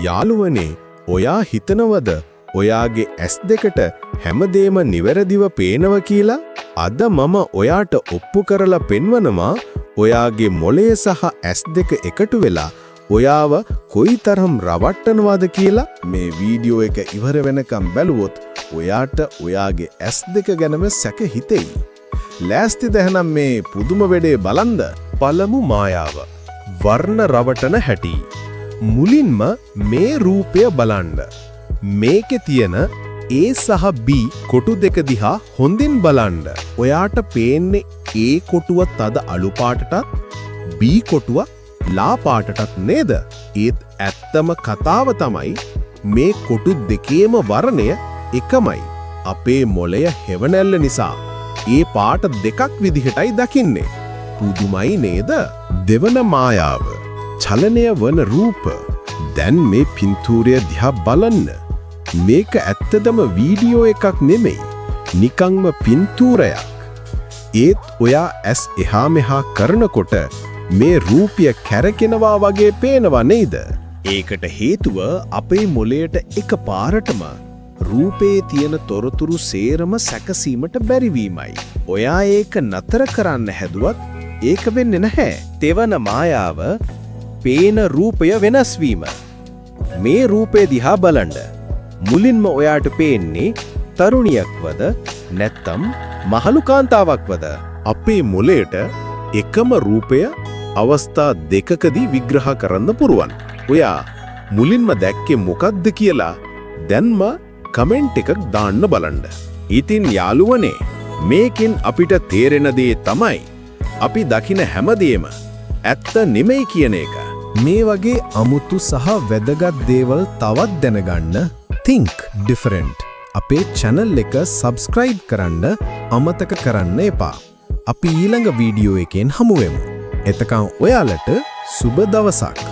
යාළුවනේ, ඔයා හිතනවද ඔයාගේ ඇස් දෙකට හැමදේම නිවැරදිව පේනව කියලා? අද මම ඔයාට ඔප්පු කරලා පෙන්වනවා ඔයාගේ මොළය සහ ඇස් දෙක එකතු වෙලා ඔයාව කොයිතරම් රවට්ටනවද කියලා. මේ වීඩියෝ එක ඉවර වෙනකම් බැලුවොත් ඔයාට ඔයාගේ ඇස් දෙක ගැනම සැක හිතෙයි. ලෑස්තිද එහෙනම් මේ පුදුම වැඩේ බලන්න? පළමු මායාව, වර්ණ රවටන හැටි. මුලින්ම මේ රූපය බලන්න. මේකේ තියෙන A සහ B කොටු දෙක දිහා හොඳින් බලන්න. ඔයාට පේන්නේ A කොටුව තද අලු පාටටත් B කොටුව ලා පාටටත් නේද? ඒත් ඇත්තම කතාව තමයි මේ කොටු දෙකේම වර්ණය එකමයි. අපේ මොළය හෙවණැල්ල නිසා ඒ පාට දෙකක් විදිහටයි දකින්නේ. පුදුමයි නේද? දෙවන මායාව, චලනය වන රූප. දැන් මේ පින්තූරය දිහා බලන්න. මේක ඇත්තටම වීඩියෝ එකක් නෙමෙයි. නිකංම පින්තූරයක්. ඒත් ඔයා ඇස් එහා මෙහා කරනකොට මේ රූපය කැරකෙනවා වගේ පේනවා නේද? ඒකට හේතුව අපේ මොළයට එක පාරටම රූපේ තියෙන තොරතුරු සේරම සැකසීමට බැරිවීමයි. ඔයා ඒක නතර කරන්න හැදුවත් ඒක වෙන්නේ නැහැ. තෙවන මායාව, පේන රූපය වෙනස් වීම. මේ රූපය දිහා බලන්න. මුලින්ම ඔයාට පේන්නේ තරුණියක්වද නැත්නම් මහලු කාන්තාවක්වද? අපේ මොළයට එකම රූපය අවස්ථා දෙකකදී විග්‍රහ කරන්න පුරුවන්. ඔයා මුලින්ම දැක්කේ මොකක්ද කියලා දැන්ම කමෙන්ට් එකක් දාන්න බලන්න. ඉතින් යාළුවනේ, මේකෙන් අපිට තේරෙන දේ තමයි අපි දකින හැමදේම ඇත්ත නෙමෙයි කියන එක. මේ වගේ අමුතු සහ වැදගත් දේවල් තවත් දැනගන්න Think Different අපේ channel එක subscribe කරන්න අමතක කරන්න එපා. අපි ඊළඟ වීඩියෝ එකෙන් හමු වෙමු. එතකන් ඔයාලට සුබ දවසක්.